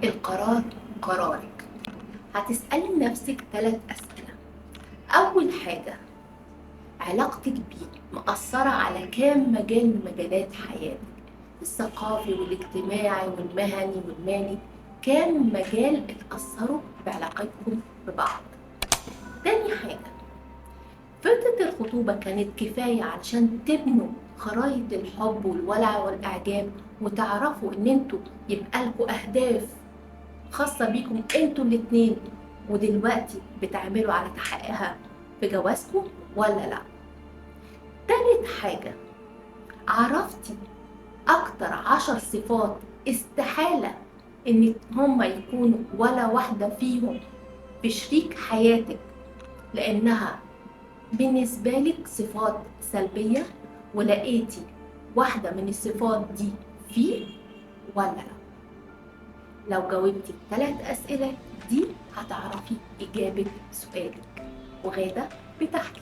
القرار قرارك. هتسألي نفسك 3 أسئلة. أول حاجة، علاقتك بيه مأثرة على كام مجال من مجالات حياتك؟ الثقافي والاجتماعي والمهني والمالي، كام مجال اتأثروا بعلاقتكم ببعض؟ تاني حاجة، فترة الخطوبة كانت كفاية علشان تبنوا خرايط الحب والولع والإعجاب، وتعرفوا إن انتوا يبقى لكم أهداف خاصة بيكم انتوا الاتنين، ودلوقتي بتعملوا على تحقيقها في جوازكم ولا لا؟ تالت حاجة، عرفتي أكتر 10 صفات استحالة إن هما يكونوا ولا واحدة فيهم في شريك حياتك، لأنها بالنسبة لك صفات سلبية، ولقيتي واحدة من الصفات دي فيه ولا لا؟ لو جاوبتي ال3 أسئلة دي هتعرفي إجابة سؤالك. وغادة بتحكي.